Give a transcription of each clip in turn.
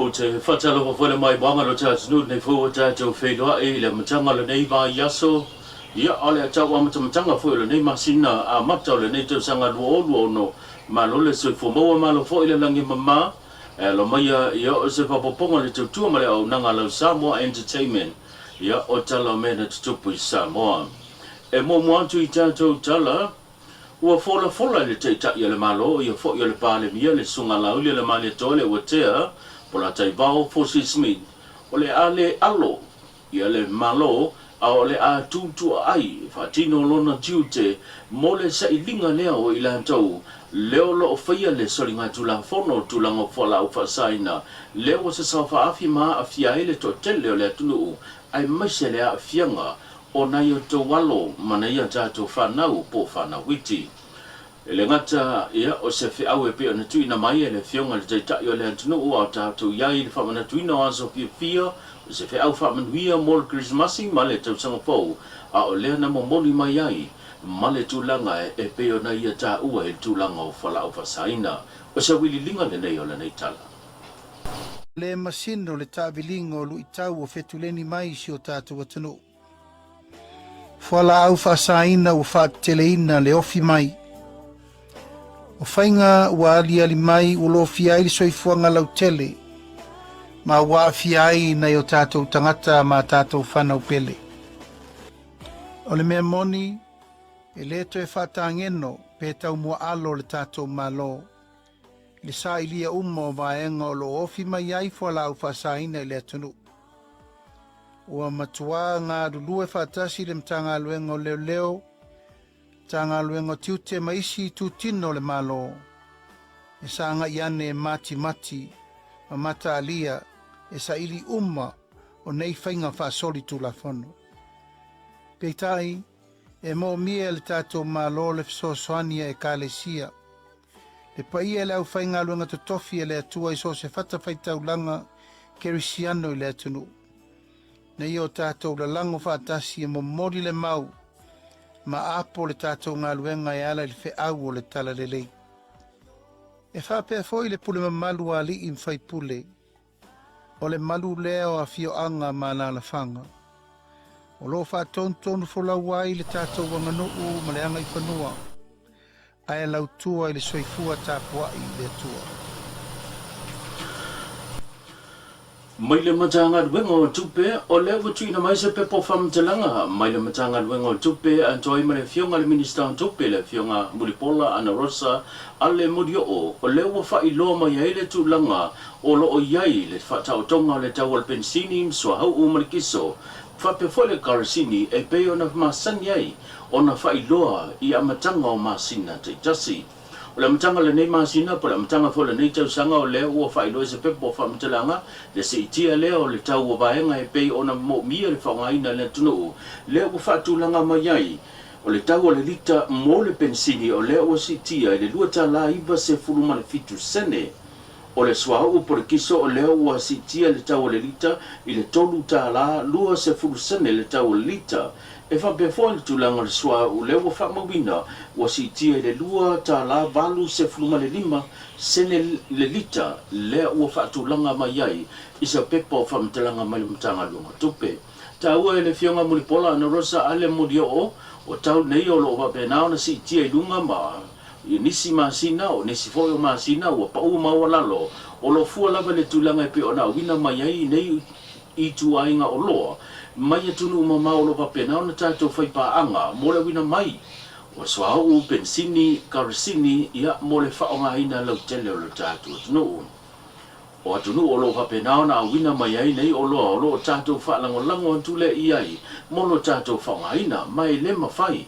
Ou te faatalofa foi le maimoaga lo tatou atunuu lenei foi ua tatou feiloai i le amataga o lenei vaiaso, ia a o le tau amatamataga foi o lenei masina amata o lenei tausaga 2026. Malo le soifua maua, malo foi le lagi e mama. E alo maia ia o se faaopoopoga o le tautua ma le auaunaga a lau Samoa Entertainment, ia o tala o mea na tutupu i Samoa. E muamua atu i tatou tala, Ua folafola e le Taitai o le Malo, ia foi o le Palemia, le Susuga Laaulialemalietoa Leuatea Polataivao Fosi Smith, o le a le alo ia le Malo a o le a tutuaai e faatino lona tiute mo le sailiga lea o i latou lea o lo o faia le soligatulafono o tulaga o fualaau faasaina lea ua sasao faaafi ma aafia ai le toatele o le atunuu aemaise le aafiaga o nai o outou alo ma nai a tatou fanau po o fanau iti. E le gata ia o se feau e pei ona tuuina mai e le Afioga i le Taitai o le atunuu a o tatou i ai i le faamanatuina o aso fiafia, o se feau faamanuia mo le Kerisimasi ma le Tausaga Fou, a o lea na momoli mai ai ma le tulaga e pei ona ia taua i le tulaga o fualaau faasaina. O se auiliiliga lenei o lenei tala. Le masino le taaviliga o luitau o fetuleni mai i si o tatou atunuu. Fualaau faasaina ua faateteleina le ofi mai. O faiga ua aliali mai ua lofia ai le soifuaga lautele ma ua aafia ai nai o tatou tagata ma tatou fanau pele. O le mea moni, e le toe faatageno pe taumuaalo le tatou Malo i le sailia uma o vaega o lo o ofi mai ai fualaau faasaina i le atunuu. Ua matuā galulue faatasi le Matagaluega o Leoleo, Matagaluega o Tiute ma isi itutino o le Malo e sagai ane e matimati ma mataalia e saili uma o nei faiga faasoli tulafono. Peitai, e moomia e le tatou Malo le fesoasoani a Ekalesia, Le paia e le aufaigaluega totofi a le Atua i so o se fatafaitaulaga kerisiano i le atunuu, ina ia o tatou lalago faatasi e momoli le mau ma apo le tatou galuega e ala i le feau o le Talalelei. E faapea foi le pule mamalu a alii ma faipule, O le malu lea o afioaga ma alaalafaga o lo o faatonutonu folau ai le tatou aganuu ma le agaifanua, ae lautua i le soifua tapuai i le Atua. Mai le Matagaluega o Tupe, o lea ua tuuina mai se pepa o faamatalaga mai le Matagaluega o Tupe atoa ai ma le Afioga i le Minisita o Tupe, le Afioga Mulipola Anarosa Ale Molioo, o lea ua faailoa mai ai le tulaga O lo o i ai le faataotoga o le tau o le penisini ma suauu ma le kiso, faapea foi le karasini e pei ona masani ai ona faailoa i amataga o masina taitasi. O le amataga o lenei masina po o le amataga foi o lenei tausaga o lea ua faailoa i se pepa o faamatalaga le siitia lea o le tau o vaega e pei ona moomia le faaaogaina e le atunuu lea ua faatulaga mai ai o le tau o le lita mo le penisini o lea ua siitia i le $2.97. O le suauu po o le kiso o lea ua siitia le tau o le lita i le $3 20 sene le tau o le lita. E faapea foi le tulaga o le suauu lea ua faamauina ua siitia i le $2 85 sene le lita lea ua faatulaga mai ai i se pepa o faamatalaga mai le Matagaluega o Tupe. Taua e le Afioga Mulipola Anarosa Ale Molioo o tau nei o lo o faapena ona siitia i luga ma I nisi masina, o nisi foi o masina ua pau maualalo, o lo o fua lava i le tulaga e pei ona auina mai ai nei ituaiga oloa mai atunuu mamao o lo o faapena ona tatou fai paaga mo le auina mai o suauu, penisini, karasini, ia, mo le faaaogaina lautele o le tatou atunuu. O atunuu o lo o faapena ona auina mai ai nei oloa o lo o tatou faalagolago atu lea i ai mo lo tatou faaaogaina, ma e le mafai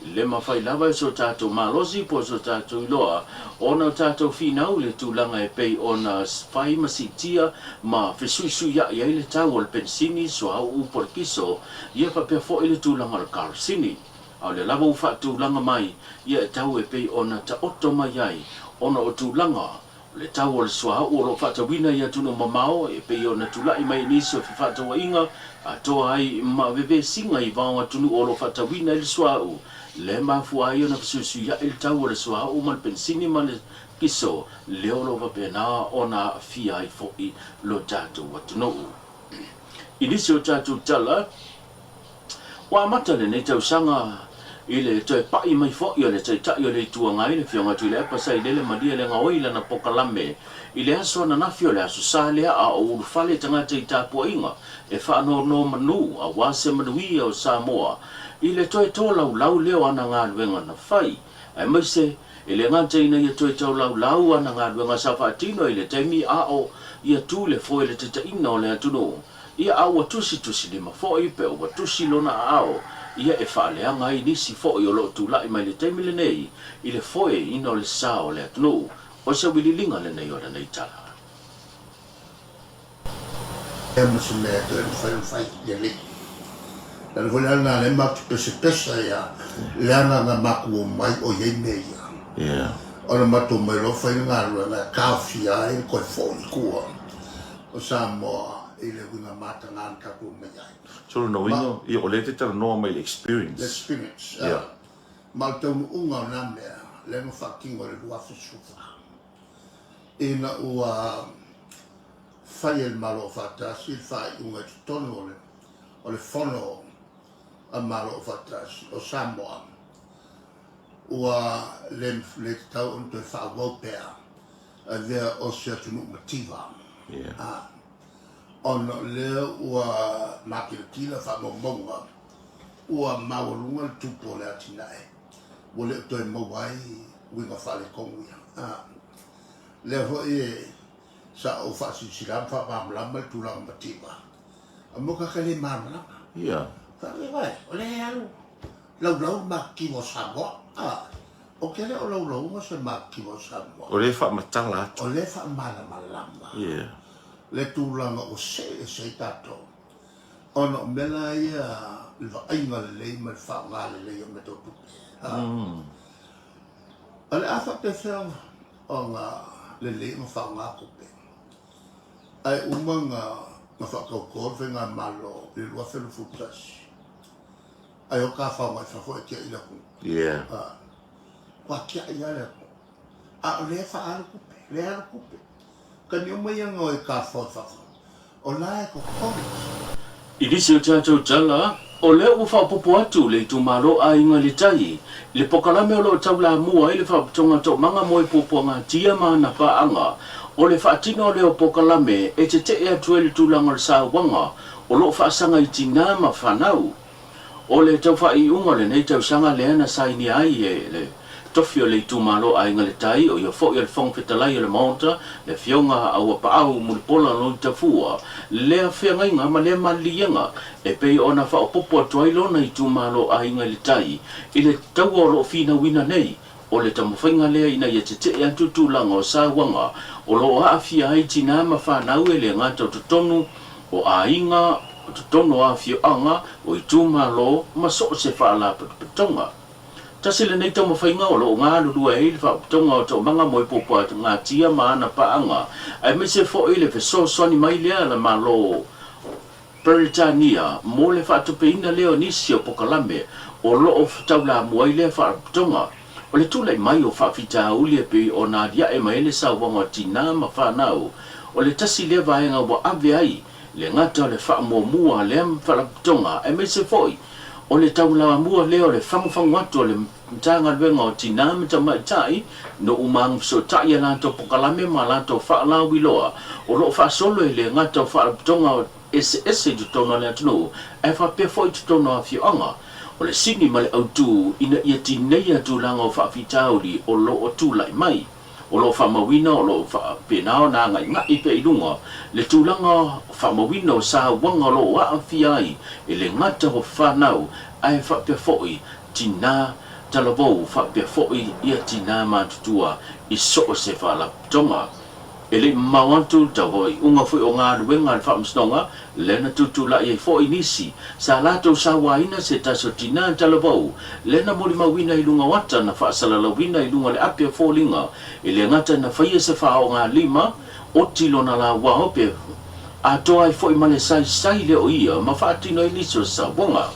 Le mafai lava e so tatou malosi po o so tatou iloa ona o tatou finau i le tulaga e pei ona fai ma siitia ma fesuisuia'i ai le tau o le penisini, suauu po o le kiso, ia faapea foi le tulaga o le karosini. A o lea lava ua faatulaga mai ia e tau e pei ona taoto mai ai ona o tulaga O le tau o le suauu o lo o faatauina i atunuu mamao e pei ona tulai mai i nisi o fefaatauaiga atoa ai ma vevesiga i vao atunuu o lo o faatauina ai le suauu, lea e mafua ai ona fesuisuia'i le tau o le suauu ma le penisini ma le Kiso, lea o lo o faapena ona aafia ai foi lo tatou atunuu. I nisi o tatou tala, ua amata lenei tausaga i le toe pa'i mai foi o le Taitai o le Itu Agai, le Afioga Tuilaepa Sailele Malie Legaoi i lana pokalame i le aso ananafi o le Aso Sa lea a o ulufale tagata i tapuaiga e faanonomanu aua se manuia o Samoa i le toe tolaulau lea o ana galuega na fai aemaise e le gata ina ia toe taulaulau ana galuega sa faatino i le taimi a o ia tu le foe le taitaiina o le atunuu, ia a ua tusitusilima foi pe ua tusi lona aao ia e faaleaga ai nisi foi o lo o tulai mai le taimi lenei i le foeina o le sa o le atunuu. O se wililiga lenei o lenei tala. Ea ma se mea e toe mafai ona fai lelei. Le ala foi lea lena lea matou te pesapesa ia le agaga matou omai o i ai mea ia. Ona matou omai loa fai le galuega e taofia ai le toe foi i tua o Samoa i le uiga mataga na tatou omai ai. So lona uiga, ia o lea e te talanoa mai i le experience. Le experience, Ma o le taunuuga o na mea lea na faatino i le 2014. Ina ua fai e le Malo Aufaatasi le faaiuga i totonu o le o le Fono a Malo Aufaatasi o Samoa, ua le le tatau ona toe faaauau pea avea o se atunuu mativa. Yeah. Ona o lea ua makilatila faamaumauga ua maualuga le tupu o le atinae, ua le o toe maua ai uiga faaletonu ia. A, lea foi e sa ou faasilasila ma faamalamalama le tulaga mativa, a mo tagata le malamalama. Ia. Faapea, o lea e alu laulau le mativa o Samoa. A, ou te le o laulauina se mativa o Samoa. O lea e faamatala atu. O lea e faamalamalama. Ia. Le tulaga ua see ese ai tatou. Ona o mea la ia le vaaiga lelei ma le faaaoga lelei o mea tau tupe. O le a faapefea ona lelei ona faaaoga tupe? Ae uma ona faatauto le faigamalo i le 2021, ae o tafao mai fafo e tiai le atunuu. Ua tiai lava le atunuu. A o lea e faaalu tupe, lea e alu tupe. Taimi uma ia na o e tafao i fafo, o la e totogi. I nisi o tatou tala, o lea ua faaopoopo atu le itumalo Aiga i le Tai i le pokalame o lo o taulamua ai le Faaputoga Toomaga mo Puapuagatia ma ana paaga. O le faatino lea o pokalame e tetee atu ai le tulaga o le sauaga o lo o faasaga i tinā ma fanau. O le tau faaiuga o lenei tausaga lea na sainia ai e le Tofi o le Itumalo Aiga i le Tai, o ia foi o le Fofoga Fetalai o le Maota, le Afioga a Auapaau Mulipola Loitafua, lea feagaiga ma lea maliliega e pei ona faaopoopo atu ai lona itumalo Aiga i le Tai i le taua o lo o finauina nei. O le taumafaiga lea ina ia tetee atu tulaga o sauaga o lo o aafia ai tinā ma fanau e le gata o totonu o aiga, o totonu o afioaga, o itumalo ma so o se faalapotopotoga. Tasi lenei taumafaiga o lo o galulue ai le Faapotopotoga o Toomaga mo Ipuapuagatia ma ana paaga, aemaise foi le fesoasoani mai lea a le Malo Peretania mo le faatupeina lea o nisi o pokalame o lo o taulamua ai lea faalapotopotoga. O le tulai mai o faafitauli e pei ona aliae mai ai le sauaga o tinā ma fanau, o le tasi lea vaega ua ave ai le gata o le faamuamua a lea faalapotopotoga aemaise foi o le taulamua lea o le fagufagu atu o le Matagaluega o Tinā ma Tamaitai no uma agafesootai a latou pokalame ma a latou faalauiloa o lo o faasolo e le gata o faalapotopotoga eseese i totonu o le atunuu ae faapea foi i totonu o afioaga. O le sini ma le autū ina ia tineia tulaga o faafitauli o lo o tulai mai. O lo o faamauina o lo o faapena ona agaigai pea i luga le tulaga faamauina o sauaga o lo o aafia ai e le gata o fanau ae faapea foi tinā talavou faapea foi ia tinā matutua i so o se faalapotopotoga. E le i mamao atu le tauaiuga foi o galuega a le Faamasinoga, lea na tutulai ai foi nisi sa latou sauaina se tasi o tinā talavou, lea na molimauina i luga o ata na faasalalauina i luga o le ape o foliga, e le gata ina faia se faaogalima, oti lona lauao pe atoa ai foi ma le saisai lea o ia ma faatino ai nisi o sauaga.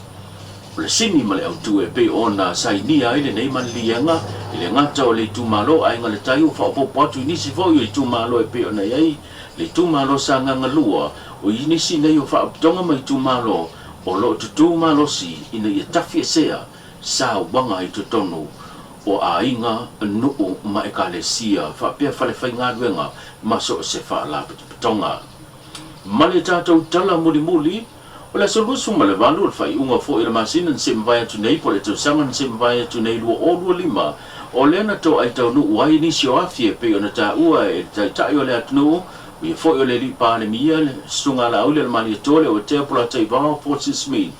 O le sini ma le autū e pei ona sainia ai lenei maliliega E le gata o le itumalo o Aiga i le Tai ua faaopoopo atu i nisi foi o itumalo e pei ona i ai le itumalo Sagaga 2, o nisi nei o faalapotopotoga ma itumalo o lo o tutū malosi ina ia tafiesea sauaga i totonu o aiga, nuu ma ekalesia faapea falefaigaluega ma so o se faalapotopotoga. Ma le tatou tala mulimuli, o le aso 28 o le faaiuga foi o le masina na se i mavae atu nei po o le tausaga na se i mavae atu nei 2025, o lea na toai taunuu ai nisi o afi e pei ona taua e le Taitai o le atunuu, o ia foi o le Alii Palemia, le Susuga Laauli Alemalietoa Leuatea Polataivao Fosi Smith.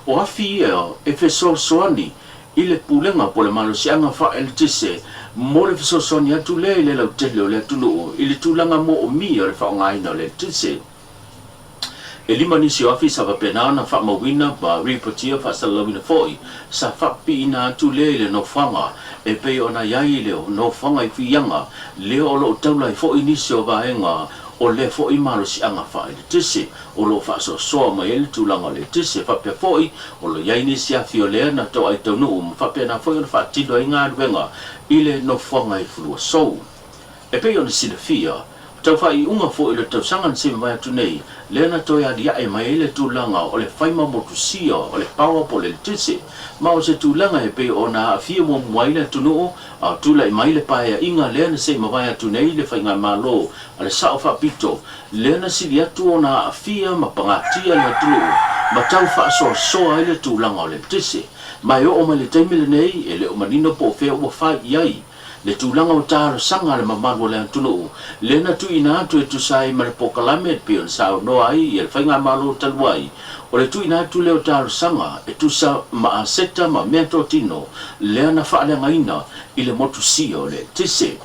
O afi ia e fesoasoani i le Pulega po o le Malosiaga Faa-Eletise mo le fesoasoani atu lea i le lautele o le atunuu i le tulaga moomia o le faaaogaina o le eletise. E lima nisi o afi sa faapena ona faamauina ma ripotia faasalalauina foi sa faapipiina atu lea i le nofoaga e pei ona i ai le nofoaga i Fiaga lea o lo o taula ai foi nisi o vaega o lea foi malosiaga faaeletise o lo o faasoasoa mai ai le tulaga o le eletise faapea foi o lo o i ai nisi afi o lea na toai taunuu ma faapena foi ona faatino ai galuega i le nofoaga i Fuluasou. E pei ona silafia, tau faaiuga foi o le tausaga na se mavae atu nei, lea na toe aliae mai ai le tulaga o le faima motusia o le paoa po o le eletise, ma o se tulaga e pei ona aafia muamua ai le atunuu a o tulai mai le paeaiga lea na se i mavae atu nei le faigamalo a le Sao Faapito, lea na sili atu ona aafia ma pagatia le atunuu ma tau faasoasoa ai le tulaga o le eletise. Ma e oo mai le taimi lenei, e le o manino po o fea ua fai i ai le tulaga o talosaga a le mamalu o le atunuu, lea na tuuina atu e tusa ai ma le polokalame e pei ona saunoa ai le Faigamalo talu ai, o le tuuina atu lea o talosaga e tusa ma aseta ma meatotino lea na faaleagaina i le motusia o le eletise.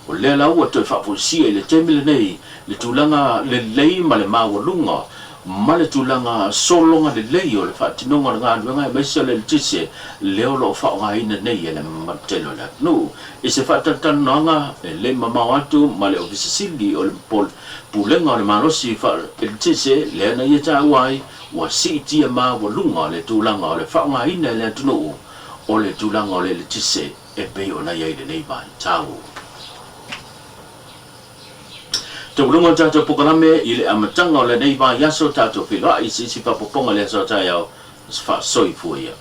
O lea la ua toe faafoisia i le taimi lenei le tulaga lelei ma le maualuga ma le tulaga sologa lelei o le faatinoga o le galuega aemaise o le eletise lea o lo o faaaogaina nei e le mamalu tele o le atunuu. I se faatalatalanoaga e le i mamao atu ma le Ofisa Sili o le Pulega o le Malosi Faa-Eletise lea na ia taua ai ua siitia maualuga le tulaga o le faaaogaina e le atunuu o le tulaga o le eletise e pei ona i ai lenei vaitau. Taualuga o le tatou polokalame i le amataga o lenei vaiaso tatou feiloai i se isi faaopoopoga i le aso a taeao, faasoifua ia.